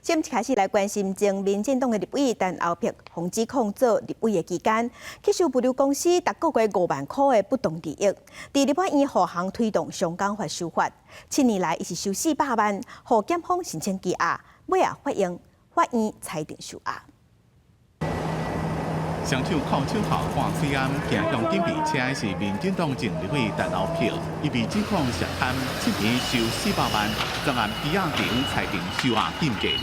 先一開始來關心前民進黨的立委陳歐珀予指控做立委的期間，去收物流公司逐個月5萬箍的不當利益。佇立法院護航推動商工法修法，7年來伊是收四百萬，予檢方申請羈押，尾仔法院裁定收押。雙手銬手銬掛喙罨，行向警備車的是民進黨前立委陳歐珀，伊被指控涉貪7年收四百萬，昨暗羈押庭裁定收押禁見。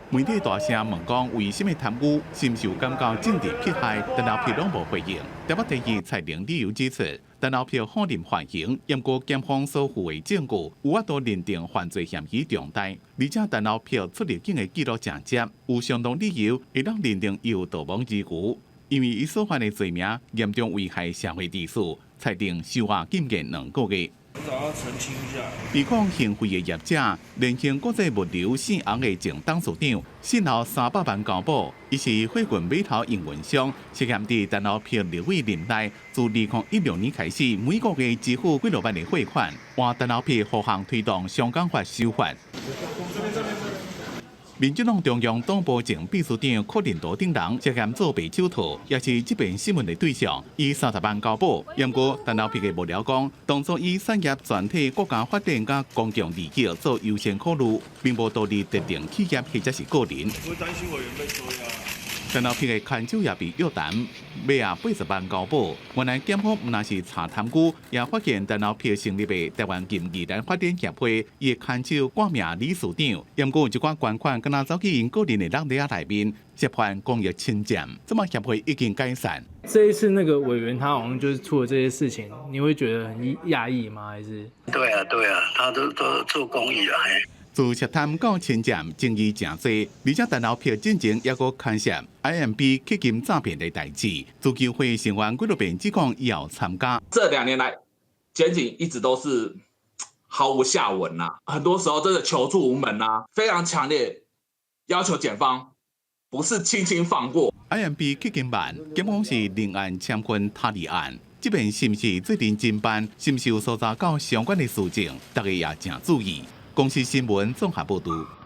媒體大聲問講為啥物貪污，是毋是有感覺政治迫害？陳歐珀攏無回應。台北地院裁定理由指出，陳歐珀否認犯行，毋過檢方所附的證據有法度認定犯罪嫌疑重大，而且陳歐珀出入境的記錄誠濟，有相當理由會當認定伊有逃亡之虞，因為伊所犯的罪名嚴重危害社會秩序，裁定收押禁見2個月。澄清一下。被控行賄的業者，聯興國際物流姓洪的前董事長，信後300萬交保，伊是貨運碼頭營運商，涉嫌佇陳歐珀立委任內，自2016年開始，每個月支付幾落萬的貨款，換陳歐珀護航推動商工法修法。民進黨中央黨部前秘書長柯林多等人涉嫌做白手套，也是這遍審問的對象，以30萬交保。毋過陳歐珀的幕僚講，當初以產業全體國家發展佮公共利益做優先考慮，並無導致特定企業或者是個人。會擔心委員被追啊。陳歐珀的牽手也被約談，尾仔80萬交保。原來檢方毋但是查貪污，也發現陳歐珀成立的台灣金藝蘭發展協會，伊的牽手掛名理事長，毋過有一寡捐款，敢若走去𪜶個人的櫳袋仔內面，涉犯公益侵佔，這馬協會已經解散。這一次那個委員他好像就是出了這些事情，你會覺得很訝異嗎？還是？對啊，對啊，他都做公益啦。自涉貪到侵佔，爭議誠濟，而且陳歐珀進前猶閣牽涉 IMB 基金詐騙的代誌，自救會成員幾落遍指控伊有參加。這2年來，檢警一直都是毫無下文呐，很多時候真的求助無門呐，非常強烈要求檢方不是輕輕放過。 IMB 基金案，檢方是另案簽份他立案，這邊是毋是最近偵辦，是毋是有搜查到相關的事證，大家也誠注意。公視新聞綜合報導。